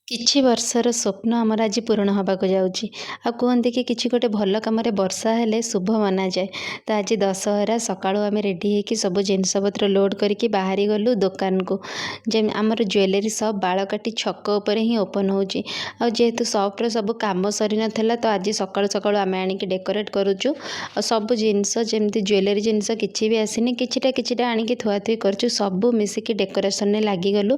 କିଛି ବର୍ଷର ସ୍ୱପ୍ନ ଆମର ଆଜି ପୂରଣ ହେବାକୁ ଯାଉଛି। ଆଉ କୁହନ୍ତି କି କିଛି ଗୋଟେ ଭଲ କାମରେ ବର୍ଷା ହେଲେ ଶୁଭ ମନାଯାଏ। ତ ଆଜି ଦଶହରା ସକାଳୁ ଆମେ ରେଡ଼ି ହେଇକି ସବୁ ଜିନିଷପତ୍ର ଲୋଡ଼୍ କରିକି ବାହାରି ଗଲୁ ଦୋକାନକୁ ଯେ ଆମର ଜୁଏଲାରୀ ସପ୍ ବାଳକାଟି ଛକ ଉପରେ ହିଁ ଓପନ୍ ହେଉଛି। ଆଉ ଯେହେତୁ ସପ୍ର ସବୁ କାମ ସରିନଥିଲା, ତ ଆଜି ସକାଳୁ ସକାଳୁ ଆମେ ଆଣିକି ଡେକୋରେଟ୍ କରୁଛୁ। ଆଉ ସବୁ ଜିନିଷ, ଯେମିତି ଜୁଏଲାରୀ ଜିନିଷ କିଛି ବି ଆସିନି, କିଛିଟା କିଛିଟା ଆଣିକି ଥୁଆଥୁଇ କରୁଛୁ। ସବୁ ମିଶିକି ଡେକୋରେସନ୍ରେ ଲାଗିଗଲୁ।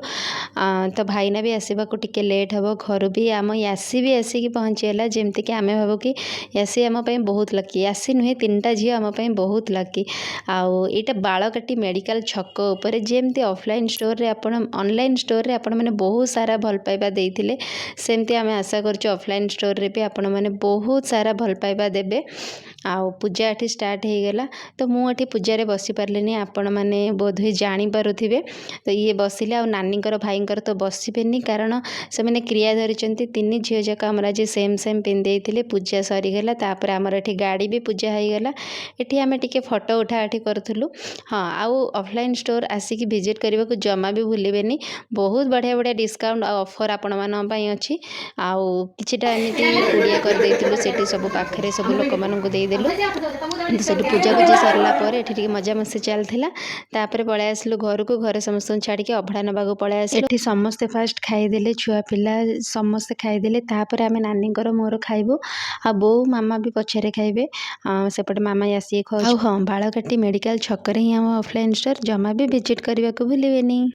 ତ ଭାଇନା ବି ଆସିବାକୁ ଟିକେ ଲେଟ୍ ହେବ। ଘରୁ ବି ଆମ ୟାସି ବି ଆସିକି ପହଞ୍ଚିଗଲା। ଯେମିତିକି ଆମେ ଭାବୁ କି ୟାସି ଆମ ପାଇଁ ବହୁତ ଲକି। ୟାସି ନୁହେଁ, ତିନିଟା ଝିଅ ଆମ ପାଇଁ ବହୁତ ଲକି। ଆଉ ଏଇଟା ବାଳକାଟି ମେଡ଼ିକାଲ ଛକ ଉପରେ। ଯେମିତି ଅଫଲାଇନ୍ ଷ୍ଟୋରରେ ଆପଣ, ଅନଲାଇନ୍ ଷ୍ଟୋରରେ ଆପଣମାନେ ବହୁତ ସାରା ଭଲ ପାଇବା ଦେଇଥିଲେ, ସେମିତି ଆମେ ଆଶା କରୁଛୁ ଅଫଲାଇନ୍ ଷ୍ଟୋରରେ ବି ଆପଣମାନେ ବହୁତ ସାରା ଭଲ ପାଇବା ଦେବେ। ଆଉ ପୂଜା ଏଠି ଷ୍ଟାର୍ଟ ହେଇଗଲା। ତ ମୁଁ ଏଠି ପୂଜାରେ ବସିପାରିଲିନି, ଆପଣମାନେ ବୋଧହୁଏ ଜାଣିପାରୁଥିବେ। ତ ଇଏ ବସିଲେ ଆଉ ନାନୀଙ୍କର ଭାଇଙ୍କର ତ ବସିବେନି, କାରଣ ସେମାନେ କ୍ରିୟା ଧରିଛନ୍ତି। ତିନି ଝିଅ ଯାକ ଆମର ଆଜି ସେମ୍ ସେମ୍ ପିନ୍ଧେଇଥିଲେ। ପୂଜା ସରିଗଲା, ତାପରେ ଆମର ଏଠି ଗାଡ଼ି ବି ପୂଜା ହେଇଗଲା। ଏଠି ଆମେ ଟିକେ ଫଟୋ ଉଠା ଉଠି କରୁଥିଲୁ। ହଁ, ଆଉ ଅଫଲାଇନ୍ ଷ୍ଟୋର୍ ଆସିକି ଭିଜିଟ୍ କରିବାକୁ ଜମା ବି ଭୁଲିବେନି। ବହୁତ ବଢ଼ିଆ ବଢ଼ିଆ ଡିସକାଉଣ୍ଟ ଆଉ ଅଫର୍ ଆପଣମାନଙ୍କ ପାଇଁ ଅଛି। ଆଉ କିଛିଟା ଏମିତି ପୁଡ଼ିଆ କରିଦେଇଥିଲୁ ସେଠି, ସବୁ ପାଖରେ ସବୁ ଲୋକମାନଙ୍କୁ ଦେଇଦେଲୁ। ତ ସେଠି ପୂଜା ପୂଜି ସରିଲା ପରେ ଏଠି ଟିକେ ମଜାମସ୍ତି ଚାଲିଥିଲା। ତାପରେ ପଳେଇ ଆସିଲୁ ଘରକୁ। ଘରେ ସମସ୍ତଙ୍କୁ ଛାଡ଼ିକି ଅଭଡ଼ା ନେବାକୁ ପଳେଇ ଆସିଲୁ। ଏଠି ସମସ୍ତେ ଫାଷ୍ଟ ଖାଇଦେଲେ, ଛୁଆ ପିଲା ସମସ୍ତେ ଖାଇଦେଲେ। ତାପରେ ଆମେ ନାନୀଙ୍କର ମୋର ଖାଇବୁ ଆଉ ବୋଉ ମାମା ବି ପଛରେ ଖାଇବେ। ସେପଟେ ମାମା ଆସିକି ଖାଉଛି। ଆଉ ହଁ, ବାଳକାଟି ମେଡ଼ିକାଲ ଛକରେ ହିଁ ଆମ ଅଫଲାଇନ୍ ଷ୍ଟୋର୍। ଜମା ବି ଭିଜିଟ୍ କରିବାକୁ ଭୁଲିବେନି।